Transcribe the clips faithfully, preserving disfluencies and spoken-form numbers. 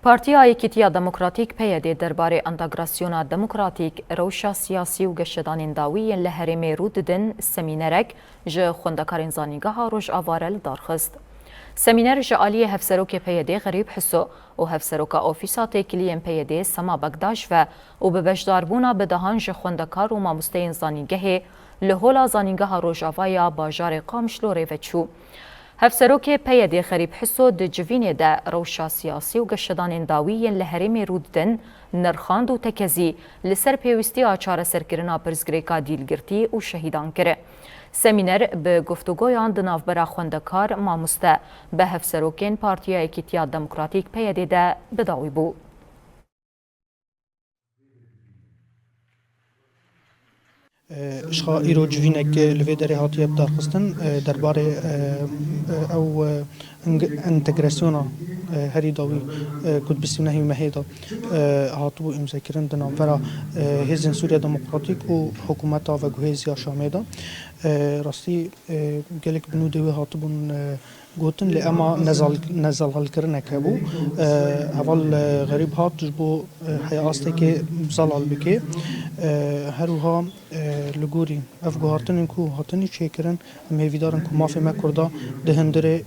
Partiya Yekîtiya Demokratîk, P Y D, derbarê entegrasyona demokratîk, rewşa siyasî û geşedanên dawî yên li herêmê rû didin semînerek ji xwendekarên Zanîngeha Rojava re li dar xist. Semîner ji aliyê Hevserokê P Y D Xerîb Hiso û Hevseroka Ofîsa Têkiliyên P Y D Sema Bekdaş ve û bi beşdarbûna bi dehan ji xwendekar û mamosteyên zanîngehê li Hola Zanîngeha Rojava ya bajarê Qamişlorê ve çû. Hevserokê P Y D Xerîb Hiso di civînê de rewşa siyasî û geşedanên dawî yên li herêmê rû didin nirxand û tekezî li ser pêwîstiya çareserkirina pirsgirêka dîlgirtî û şehîdan kir. Semîner bi guftûgoyan di navbera xwendekar, mamoste, bi hevserokên Partiya Yekîtiya Demokratîk, P Y D, de bi dawî bû. Îşxa îro civînek li vê derê hatiye bidarxistin, derbarê ew entegrasyona herî dawî ku di bîst û nehê mehê de hatibû îmzekirin di navbera Hêzên Sûriya Demokratîk û Hikûmeta Veguhêz ya Şamê de. Rastî gelek binûdê wê hatibûn gotin, lê ema nezal-, nezelalkirinek hebû. Heval Xerîb hat ji bo heya astekê zelal bike. Her wiha li gorî ev guhartinên ku hatin çêkirin, em hêvîdar in ku mafê me Kurda di hundirê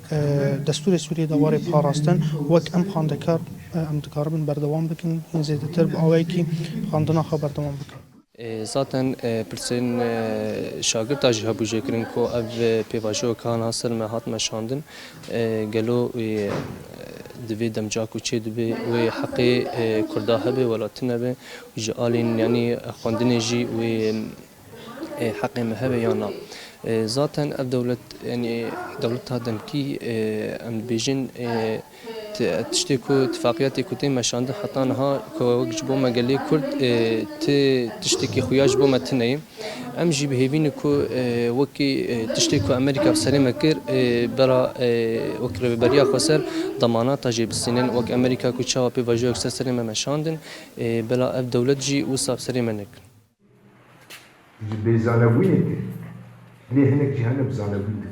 destûrê Sûriyê de were parastin. Wek em xwendekar, em dikaribin berdewam bikin, hîn zêdetir bi awayekî xwendina xwe berdewam bikin. E, zaten, e, pirsên, e, şagirta jî hebû jêkirin ku ev, e, pêvajoya ku hana ser me hat meşandin, e, gelo wê, e, di vê demca ku çê dibe wê heqê, e, Kurda hebe wela tune be û ji alîn, yanî, xwendinê jî wê, e, heqê me hebe ya na. E, zaten ev dewlet, yanî, dewleta demkî, e, em dibêjin, e, Ti-, tiştê ku tifaqiyatê ku tê meşandin heta niha ku wek ji bo me gelê Kurd, e, ti tiştekî xuya ji bo me tune ye. Em jî bi hêvî ne ku, e, wekî, e, tiştê ku Amerîka bi serê me kir, e, bela, e, wek rêveberiya xweser demanata jê bistînin. Wek Amerîka ku çawa pêvajoyek ser serê me meşandin, e, bela ev dewlet jî wisa bi serê me nekin. Ji bêzanebûyê tê. Lê hinek cî hene bi zanebûn tê.